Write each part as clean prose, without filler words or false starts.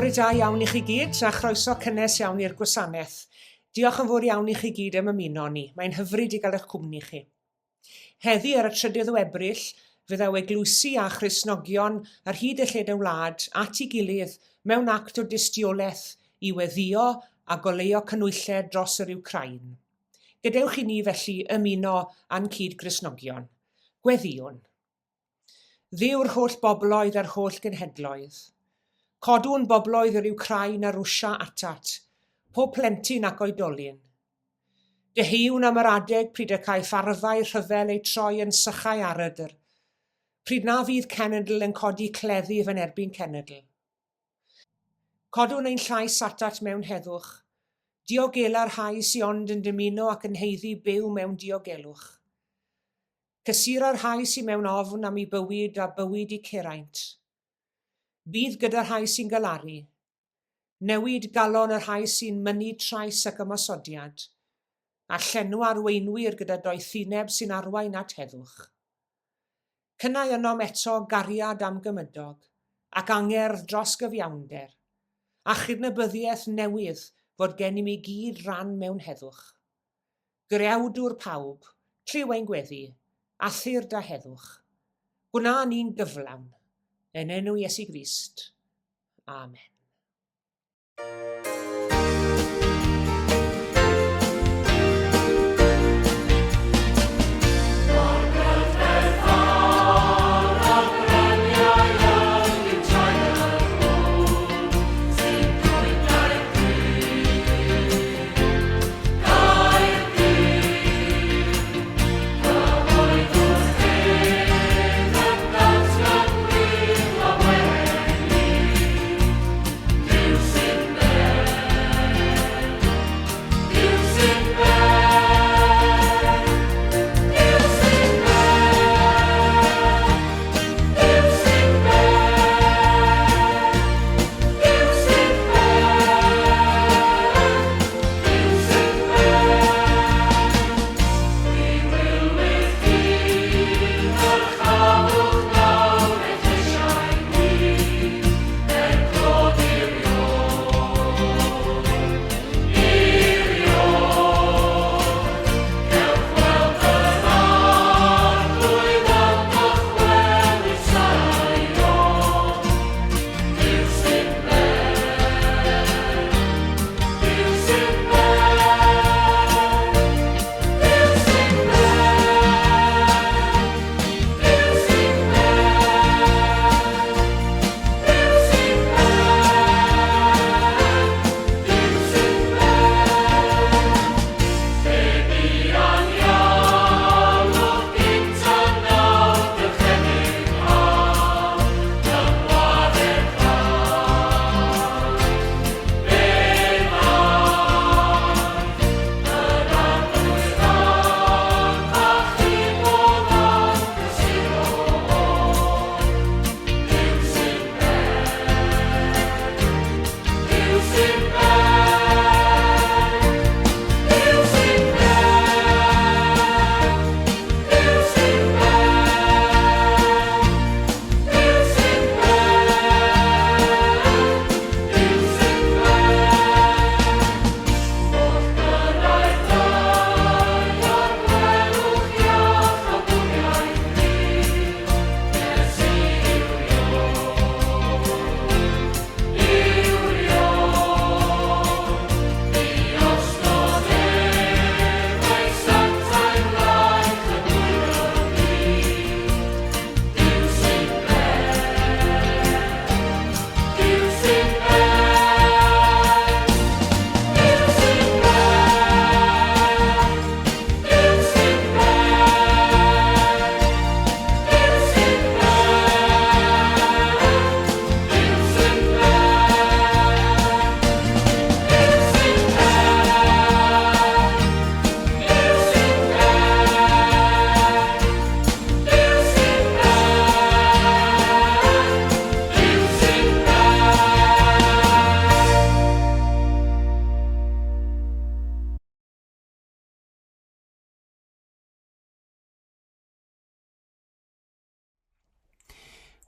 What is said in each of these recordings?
Bore da iawn i chi gyd, a chroeso cynnes iawn i'r gwasanaeth. Diolch yn fawr iawn i chi gyd am ymuno ni. Mae'n hyfryd i gael eich cwmni chi. Heddi ar y trydydd o Ebrill, fe ddaw eglwysi a Christnogion ar hyd y lled y wlad at ei gilydd mewn act o dystiolaeth i weddïo a goleuo canhwyllau dros yr Wcráin. Gadewch i ni felly ymuno â'n cyd-Gristnogion. Gweddïwn. Dduw'r holl bobloedd a'r holl genhedloedd. Codwn bobloedd yr Wcráin a Rwsia atat, pob plentyn ac oedolyn. Deheuwn am yr adeg pryd y caiff arfau rhyfel eu troi yn sychau arydr, pryd na fydd cenedl yn codi cleddyf yn erbyn cenedl. Codwn ein llais atat mewn heddwch. Diogela'r rhai sy ond yn dymuno ac yn haeddu byw mewn diogelwch. Cysura'r rhai sy mewn ofn am eu bywyd a bywyd eu ceraint. Bydd gyda'r rhai sy'n galaru. Newid galon y rhai sy'n mynnu trais ac ymosodiad, a llenwa arweinwyr gyda doethineb sy'n arwain at heddwch. Cynnau ynom eto gariad am gymydog, ac angerdd dros gyfiawnder, a chydnabyddiaeth newydd fod gennym i gyd ran mewn heddwch. Greawdwr pawb, clyw ein gweddi, a thyrd â heddwch. Gwna ni'n gyflawn. Yn enw Iesu Grist. Amen.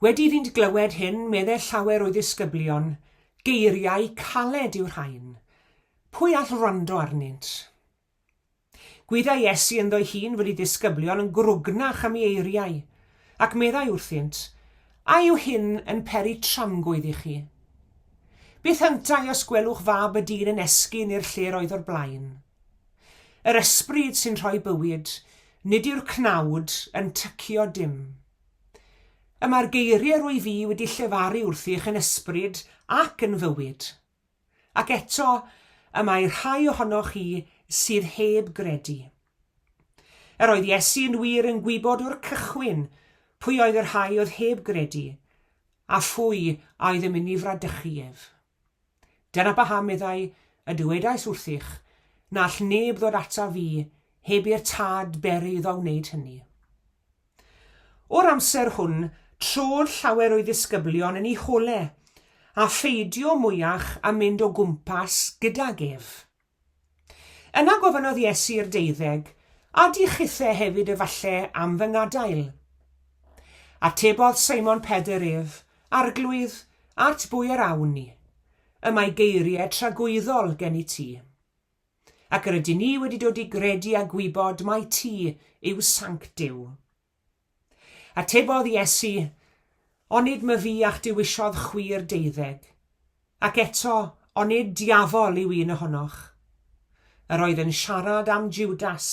Wedi iddynt glywed hyn, meddai llawer o'i ddisgyblion, Geiriau caled yw'r rhain. Pwy all wrando arnynt? Gwyddai Iesu ynddo'i hun fod ei ddisgyblion yn grwgnach am ei eiriau, ac meddai wrthynt, A yw hyn yn peri tramgwydd i chi? Beth yntau os gwelwch fab y dyn yn esgyn i'r lle roedd o'r blaen? Yr ysbryd sy'n rhoi bywyd, nid yw'r cnawd yn tycio dim. Y mae'r geiriau rwyf fi wedi llefaru wrthych yn ysbryd ac yn fywyd. Ac eto, y mae rhai ohonoch chi sydd heb gredu. Yr oedd Iesu yn wir yn gwybod o'r cychwyn pwy oedd y rhai oedd heb gredu, a phwy a oedd yn mynd i fradychu ef. Dyna paham, meddai, y dywedais wrthych, na all neb ddod ataf fi heb i'r Tad beri iddo wneud hynny. O'r amser hwn, trodd llawer o'i ddisgyblion yn eu hole, a pheidio mwyach â mynd o gwmpas gydag ef. Yna gofynnodd Iesu i'r deuddeg, A di chithe hefyd efalle am fy ngadael? Atebodd Seimon Pedr ef, Arglwydd, at bwy yr awn ni? Y mae geiriau tragwyddol gen i ti. Ac yr ydyn ni wedi dod i gredu a gwybod mai ti yw Sanct Duw. Atebodd Iesu, Onid myfi a'ch dewisiodd chwi'r deuddeg? Ac eto, onid diafol yw un ohonoch? Yr oedd yn siarad am Jiwdas,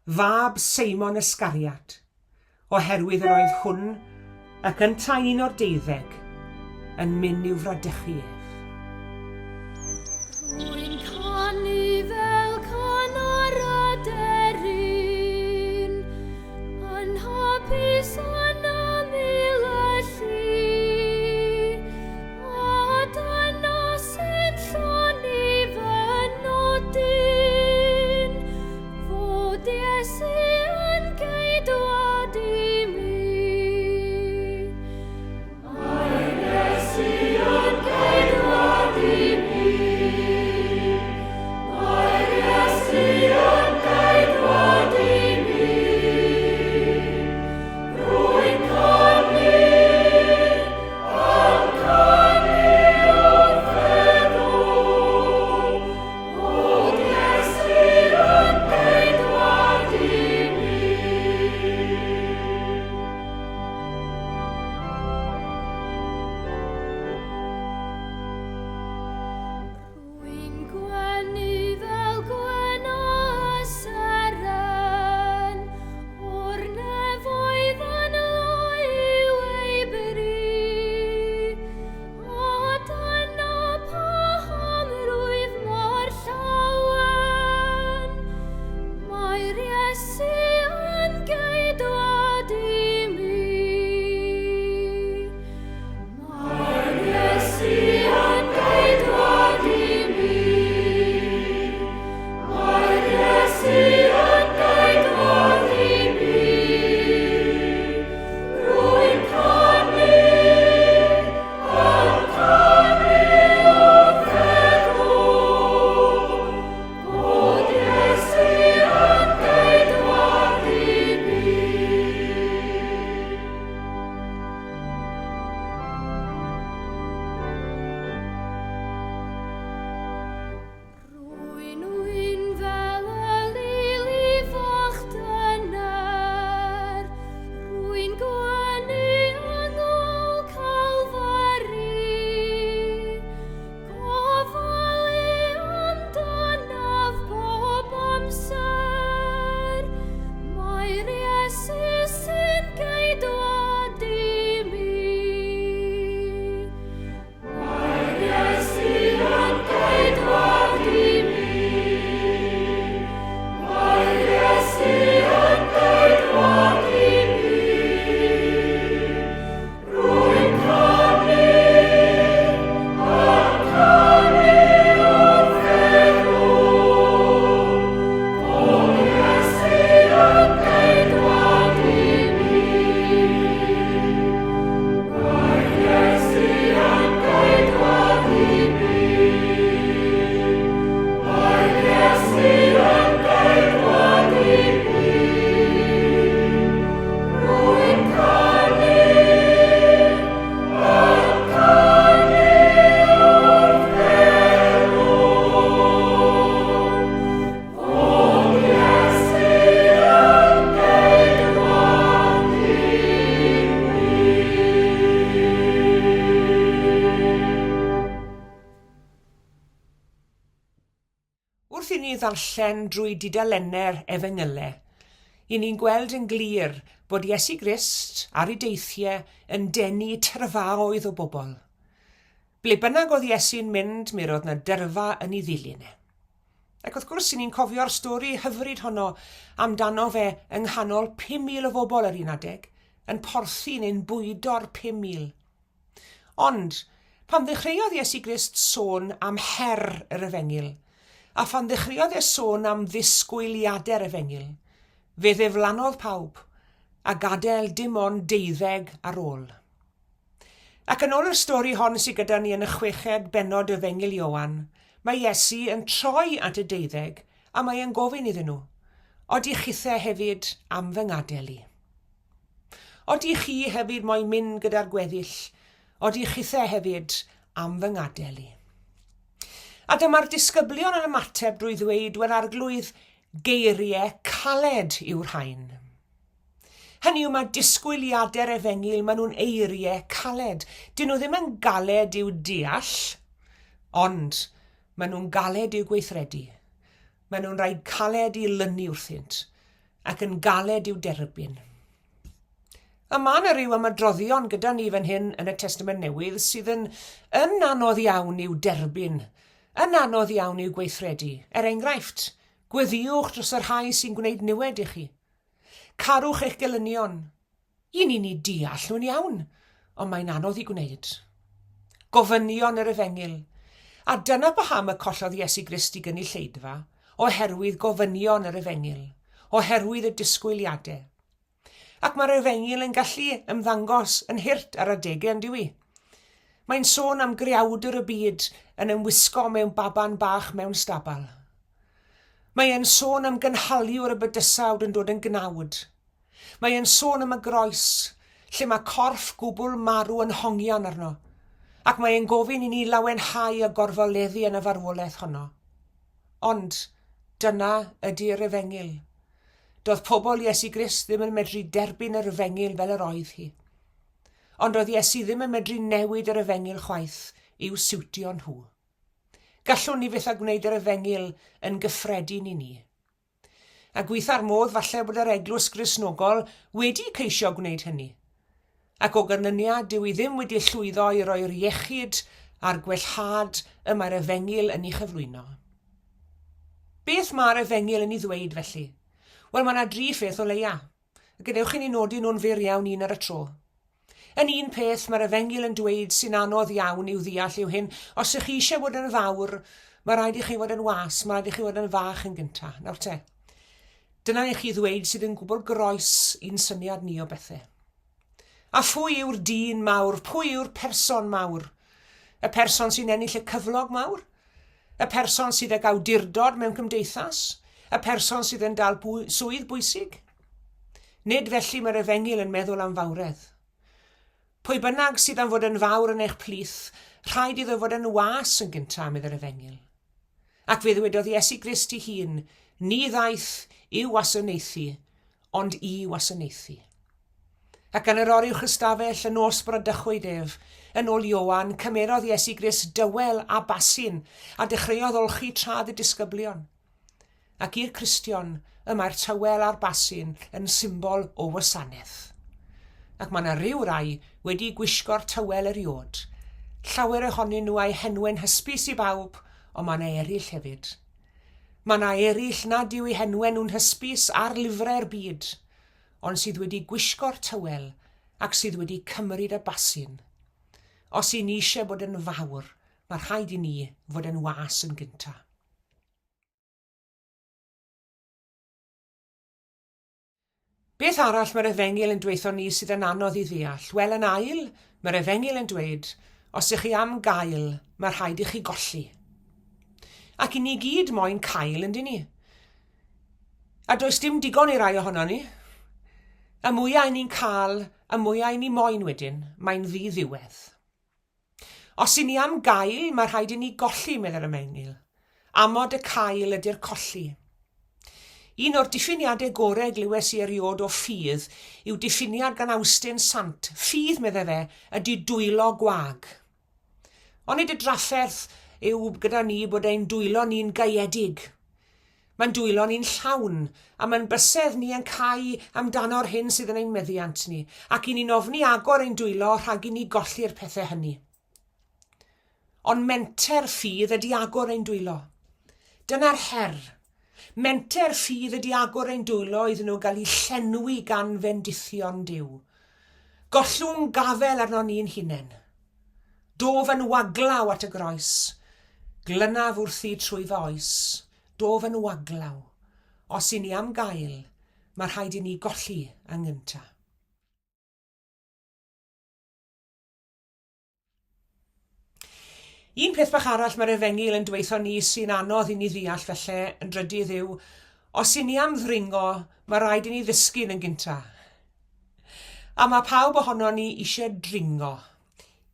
fab Seimon Iscariot, oherwydd yr oedd hwn, ac yntau un o'r deuddeg, yn mynd i'w fradychu ef. Rwy'n canu fel can ar aderyn, yn hapus yn ymyl y lli, a dyna sy'n llonni fy nodyn, Fod Iesu yn geidwad i mi. Mae Iesu yn geidwad. ddarllen drwy dudalennau'r Efengylau, i ni'n gweld yn glir bod Iesu Grist ar ei deithiau yn denu tyrfaoedd o bobl. Ble bynnag oedd Iesu'n mynd, mi roedd 'na dyrfa yn ei ddilyn e. Ac wrth gwrs, i ni'n cofio'r stori hyfryd honno amdano fe yng nghanol 5,000 o bobl ar un adeg, yn porthi neu'n bwydo'r 5,000. Ond, pan ddechreuodd Iesu Grist sôn am her yr efengyl, a phan ddechreuodd e sôn am ddisgwyliadau'r efengyl, fe ddiflannodd pawb, a gadael dim ond deuddeg ar ôl. Ac yn ôl y stori hon sydd gyda ni yn y chweched bennod o Efengyl Ioan, mae Iesu yn troi at y deuddeg a mae e'n gofyn iddyn nhw, Odych chithe hefyd am fy ngadael i? Odych chi hefyd moyn mynd gyda'r gweddill? Odych chithe hefyd am fy ngadael i? A dyma'r disgyblion yn ymateb drwy ddweud, Wel Arglwydd, geiriau caled yw'r rhain. Hynny yw, mae disgwyliadau'r efengyl, maen nhw'n eiriau caled. Dyn nhw ddim yn galed i'w deall, ond maen nhw'n galed i'w gweithredu. Maen nhw'n rhai caled i lynu wrthynt, ac yn galed i'w derbyn. A mae yna ryw ymadroddion gyda ni fan hyn yn y Testament Newydd sydd yn, yn anodd iawn i'w derbyn, yn anodd iawn i'w gweithredu. Er enghraifft, gweddïwch dros y rhai sy'n gwneud niwed i chi. Carwch eich gelynion. I ni'n eu deall nhw'n iawn, ond mae'n anodd i gwneud. Gofynion yr efengyl. A dyna paham y collodd Iesu Grist i gynulleidfa, oherwydd gofynion yr efengyl, oherwydd y disgwyliadau. Ac mae'r efengyl yn gallu ymddangos yn hurt ar adegau, yn dyw i? Mae'n sôn am greawdr y byd yn ymwisgo mewn baban bach mewn stabal. Mae e'n sôn am gynhaliwr y bydysawd yn dod yn gnawd. Mae e'n sôn am y groes, lle mae corff gwbl marw yn hongian arno, ac mae e'n gofyn i ni lawenhau a gorfoleddu yn y farwolaeth honno. Ond, dyna ydy'r efengyl. Doedd pobl Iesu Grist ddim yn medru derbyn yr efengyl fel yr oedd hi. Ond doedd Iesu ddim yn medru newid yr efengyl chwaith i'w siwtio nhw. Gallwn ni fyth â gwneud yr efengyl yn gyffredin i ni. A gweitha'r modd falle bod yr Eglwys Gristnogol wedi ceisio gwneud hynny. Ac o ganlyniad dyw i ddim wedi llwyddo i roi'r iechyd a'r gwellhad y mae'r efengyl yn ei chyflwyno. Beth mae'r efengyl yn ei ddweud felly? Wel mae yna dri pheth o leia. A gadewch i ni nodi nhw'n fyr iawn un ar y tro. Yn un peth, mae'r efengyl yn dweud sy'n anodd iawn i'w ddeall yw hyn, os ych chi eisiau bod yn fawr, mae rhaid i chi fod yn was, mae rhaid i chi fod yn fach yn gyntaf. Nawr te, dyna i chi ddweud sydd yn gwbl groes i'n syniad ni o bethau. A phwy yw'r dyn mawr? Pwy yw'r person mawr? Y person sy'n ennill y cyflog mawr? Y person sydd ag awdurdod mewn cymdeithas? Y person sydd yn dal bwy swydd bwysig? Nid felly mae'r efengyl yn meddwl am fawredd. Pwy bynnag sydd am fod yn fawr yn eich plith, rhaid iddo fod yn was yn gyntaf, meddai'r efengyl. Ac fe ddywedodd Iesu Grist ei hun, ni ddaeth i'w wasanaethu, ond i wasanaethu. Ac yn yr oruwch ystafell y nos bradychwyd ef, yn ôl Ioan, cymerodd Iesu Grist dywel a basin, a dechreuodd olchi traed y disgyblion. Ac i'r Cristion, y mae'r tywel a'r basin yn symbol o wasanaeth. Ac mae yna ryw rai wedi gwisgo'r tywel eriôd. Llawer ohonyn nhw a'u henwau'n hysbys i bawb, ond mae yna eraill hefyd. Mae yna eraill nad yw eu henwau nhw'n hysbys ar lyfrau'r byd, ond sydd wedi gwisgo'r tywel ac sydd wedi cymryd y basin. Os i ni eisiau bod yn fawr, mae rhaid i ni fod yn was yn gyntaf. Beth arall mae'r efengyl yn dweutho ni sydd yn anodd i ddeall? Wel, yn ail, mae'r efengyl yn dweud, os ych chi am gael, mae rhaid i chi golli. Ac i ni gyd moyn cael, yndyn ni? A does dim digon i rai ohonon ni. Y mwyaf i ni'n cael, y mwyaf i ni moyn wedyn, mae'n ddi-ddiwedd. Os i ni am gael, mae rhaid i ni golli, meddai'r Efengyl. Amod y cael ydy'r colli. Un o'r diffiniadau gorau glywes i eriod o ffydd yw diffiniad gan Awstin Sant. Ffydd, meddai fe, ydy dwylo gwag. Onid y drafferth yw gyda ni bod ein dwylo ni'n gaeedig? Mae'n dwylo ni'n llawn, a mae'n bysedd ni yn cau amdano'r hyn sydd yn ein meddiant ni, ac i ni'n ofni agor ein dwylo rhag i ni golli'r pethau hynny. Ond menter ffydd ydy agor ein dwylo. Dyna'r her. Menter ffydd ydy agor ein dwylo iddyn nhw gael eu llenwi gan fendithion Duw. Gollwng gafel arnon ni'n hunain. Dof yn waglaw at y groes. Glynaf wrthi trwy fy oes. Dof yn waglaw. Os i ni am gael, mae rhaid i ni golli yn gynta. Un peth bach arall mae'r Efengyl yn dweutho ni sy'n anodd i ni ddeall felly yn drydydd yw, os i ni am ddringo, mae rhaid i ni ddisgyn yn gynta. A mae pawb ohono ni eisiau dringo.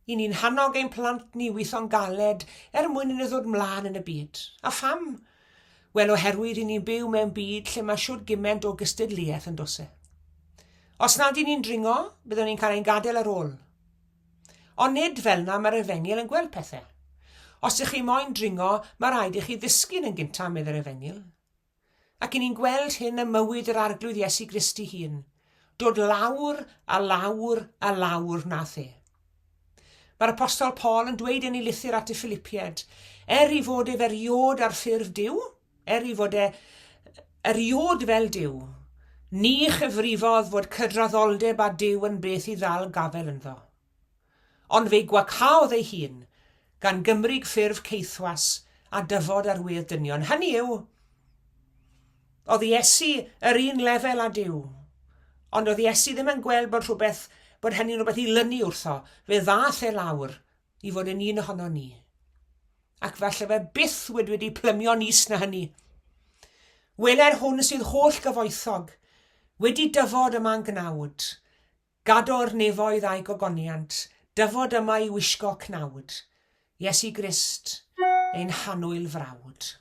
I ni'n hannog ein plant ni weithio'n galed er mwyn i nhw ddod mlaen yn y byd. A pham? Wel, oherwydd i ni'n byw mewn byd lle mae siwr gymaint o gystadleuaeth yn dose. Os nad i ni'n dringo, byddwn ni'n cael ein gadael ar ôl. Ond nid fel 'na mae'r Efengyl yn gweld pethau. Os ych chi moyn dringo, mae rhaid i chi ddisgyn yn gyntaf, medd yr Efengyl. Ac i ni'n gweld hyn ym mywyd yr Arglwydd Iesu Grist ei hun. Dod lawr a lawr a lawr nath e. Mae'r Apostol Paul yn dweud yn ei lythyr at y Philipiaid, er i fod ef eriod ar ffurf Duw, er i fod e eriod fel Duw, ni chyfrifodd fod cydraddoldeb â Duw yn beth i ddal gafael ynddo. Ond fe'i gwacaodd ei hun, gan gymryd ffurf caethwas a dyfod ar wedd dynion. Hynny yw, oedd Iesu yr un lefel â Duw, ond oedd Iesu ddim yn gweld bod rhywbeth, bod hynny'n rhywbeth i lynu wrtho. Fe ddaeth e lawr i fod yn un ohono ni. Ac falle fe byth wedi wedi plymio'n is na hynny. Wele'r hwn sydd holl gyfoethog, wedi dyfod yma'n gnawd, gado'r nefoedd a'i gogoniant, dyfod yma i wisgo cnawd, Iesu Grist, ein hannwyl frawd.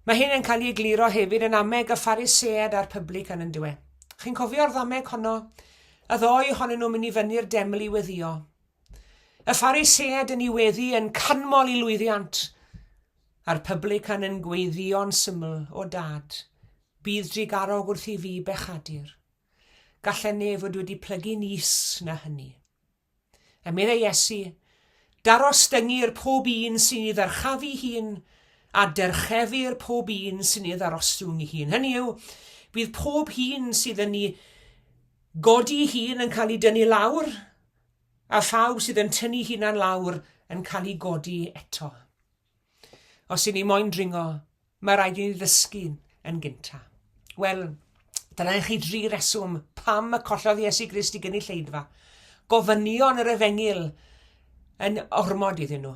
Mae hyn yn cael ei egluro hefyd yn ameg y Phariseaid a'r publican yn dywe. Chi'n cofio'r ddameg honno? Y ddoi ohonyn nhw'n mynd i fyny'r deml i weddio. Y Phariseaid yn ei weddi yn canmol i lwyddiant, a'r publican yn gweiddio'n syml, o dad, bydd drugarog wrth i fi bechadur. Gallen ne fod wedi plygu'n is na hynny. A meddai Iesu, Darostyngir pob un sy'n ei ddyrchafu hun, a dyrchefir pob un sy'n ei ddarostwng ei hun. Hynny yw, bydd pob hun sydd yn ei godi hun yn cael ei dynnu lawr, a phawb sydd yn tynnu hunan lawr yn cael ei godi eto. Os i ni moyn dringo, mae rhaid i ni ddysgu yn gynta. Wel, dyna i chi dri reswm pam y collodd Iesu Grist i gynulleidfa. Gofynion yr efengyl yn ormod iddyn nhw.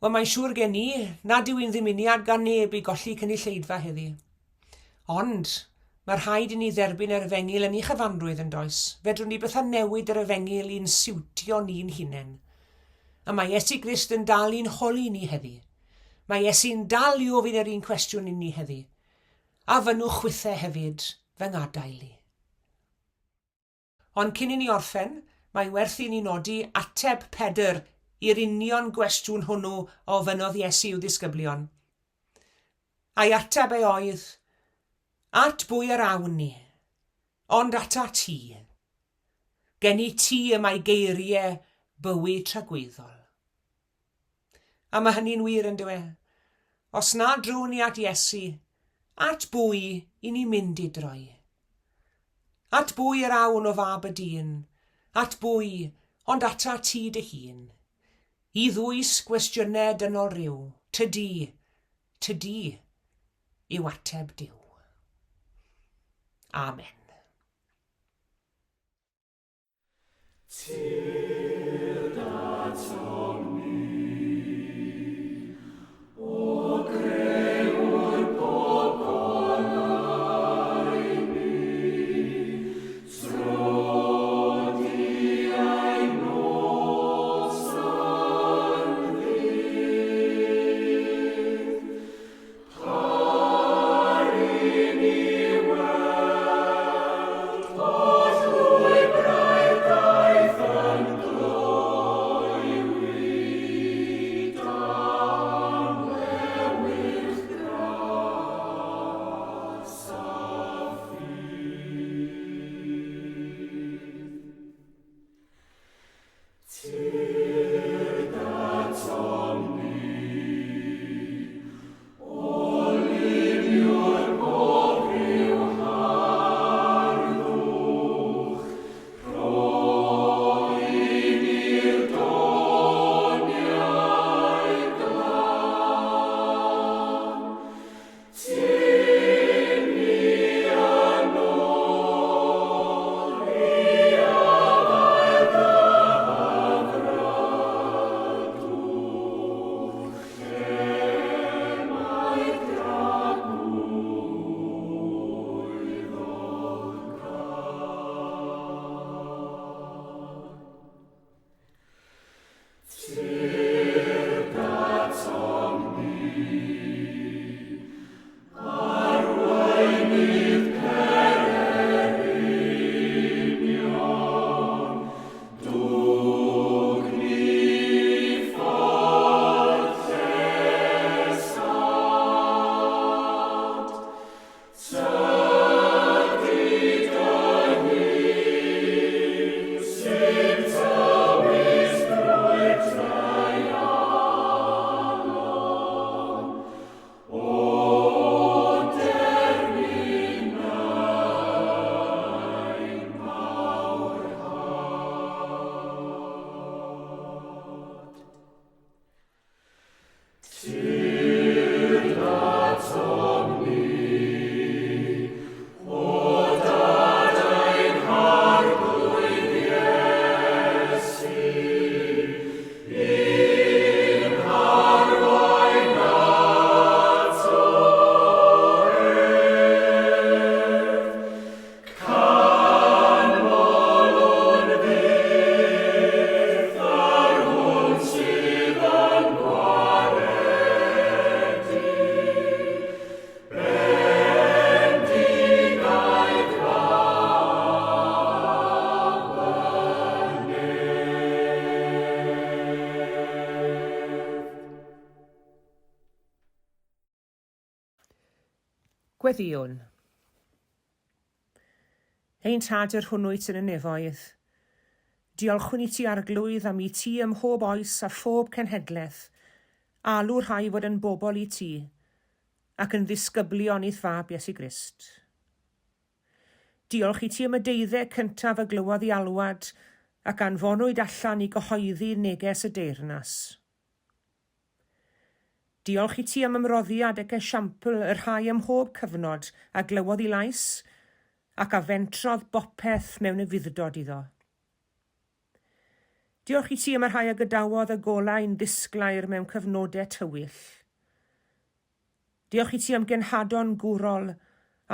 Wel, mae'n siŵr gen i nad yw'n ddymuniad gan neb i golli cynulleidfa heddi. Ond, mae rhaid i ni dderbyn yr efengyl yn ei chyfanrwydd yn does? Fedrwn ni byth a newid yr efengyl i'n siwtio ni'n hunain. A mae Iesu Grist yn dal i'n holi ni heddi. Mae Iesu'n dal i ofyn yr un cwestiwn i ni heddi. A fynnwch chwithe hefyd fy ngadael i? Ond cyn i ni orffen, mae werth i ni nodi ateb Pedr i'r union gwestiwn hwnnw a ofynnodd Iesu i'w ddisgyblion. A'i ateb e oedd, At bwy yr awn ni? Ond atat ti. Gennyt ti y mae geiriau bywyd tragwyddol. A mae hynny'n wir yn dyw e? Os na drwn ni at Iesu, at bwy i ni mynd i droi? At bwy yr awn o fab y dyn? At bwy, ond ata ti dy hun? I ddwys gwestiynau dynol ryw, tydi, tydi, yw ateb Duw. Amen. Tyrd atom ni, O Grëwr pob goleuni, Tro di ein nos a'n ddydd. Par i ni weld holl lwybrau'r daith yn glir. Gweddïwn. Ein Tad yr hwn wyt yn y nefoedd, diolchwn i ti Arglwydd am i ti ym mhob oes a phob cenhedlaeth alw rhai fod yn bobl i ti ac yn ddisgyblion i'th Fab Iesu Grist. Diolch i ti am y deuddeg cyntaf a glywodd i alwad ac anfonwyd allan i gyhoeddi neges y deyrnas. Diolch i ti am ymroddiad ac esiampl y rhai ym mhob cyfnod a glywodd i lais ac a fentrodd bopeth mewn ufudd-dod iddo. Diolch i ti am y rhai a gadawodd y golau'n ddisglair mewn cyfnodau tywyll. Diolch i ti am genhadon gwrol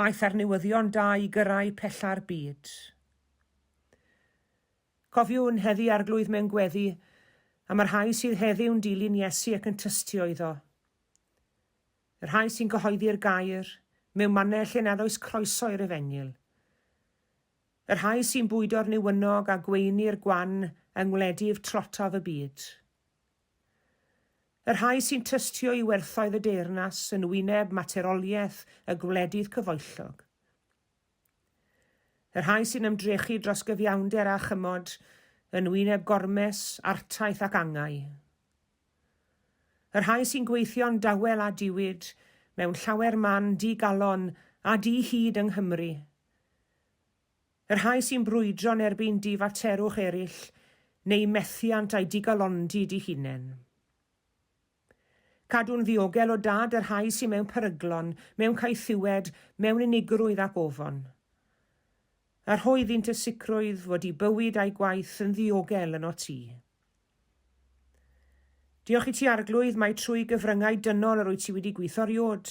aeth â'r newyddion da i gyrrau pella'r byd. Cofiwn heddi Arglwydd mewn gweddi am y rhai sydd heddiw'n dilyn Iesu ac yn tystio iddo. Y rhai sy'n cyhoeddi'r gair mewn mannau lle nad oes croeso i'r efengyl. Y rhai sy'n bwydo'r newynog a gweini'r gwan yng ngwledydd tlotaf y byd. Y rhai sy'n tystio i werthoedd y deyrnas yn wyneb materoliaeth y gwledydd cyfoethog. Y rhai sy'n ymdrechu dros gyfiawnder a chymod yn wyneb gormes, artaith ac angau. Y rhai sy'n gweithio'n dawel a diwyd mewn llawer man di-galon a di-hid yng Nghymru. Y rhai sy'n brwydro'n erbyn difaterwch eraill neu methiant a'u digalondid eu hunain. Cadw'n ddiogel o dad y rhai sy mewn peryglon, mewn caethiwed, mewn unigrwydd ac ofon. A rho iddynt y sicrwydd fod eu bywyd a'u gwaith yn ddiogel ynot ti. Diolch i ti Arglwydd mai trwy gyfryngau dynol yr wyt ti wedi gwitho 'riod.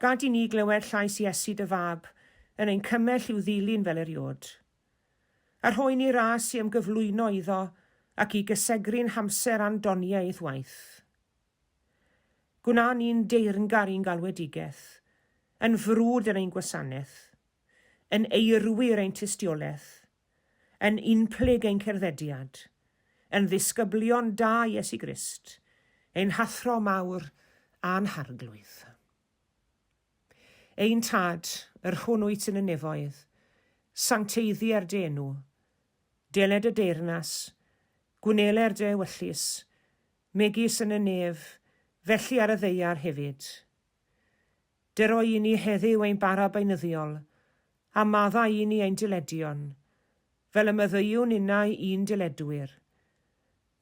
Gad i ni glywed llais Iesu dy Fab yn ein cymell i'w ddilyn fel eriod. A rhoi ni ras i ymgyflwyno iddo ac i gysegru'n hamser a'n doniau i'th waith. Gwna ni'n deyrngar i'n galwedigaeth, yn frwd yn ein gwasanaeth, yn eirwir ein tystiolaeth, yn unplyg ein cerddediad, yn ddisgyblion da Iesu Grist, ein Hathro mawr a'n Harglwydd. Ein Tad, yr hwn wyt yn y nefoedd, sancteiddier dy enw. Deled y deyrnas, gwneler dy ewyllys, megis yn y nef, felly ar y ddaear hefyd. Dyro i ni heddiw ein bara beunyddiol, a maddau i ni ein dyledion, fel y maddeuwn innau i'n dyledwyr.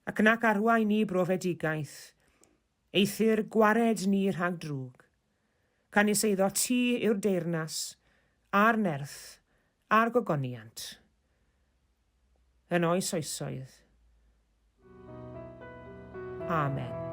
Ac nac arwain ni brofedigaeth, Eithr gwared ni rhag drwg. Canys eiddo ti yw'r deyrnas, a'r nerth, a'r gogoniant, yn oes oesoedd. Amen.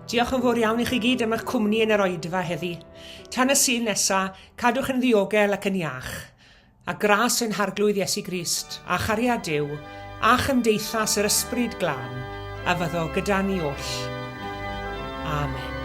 Diolch yn fawr iawn i chi gyd am eich cwmni yn yr oedfa heddi. Tan y Sul nesa, cadwch yn ddiogel ac yn iach. A gras ein Harglwydd Iesu Grist, a chariad Duw, a chymdeithas yr Ysbryd Glân, a fyddo gyda ni oll. Amen.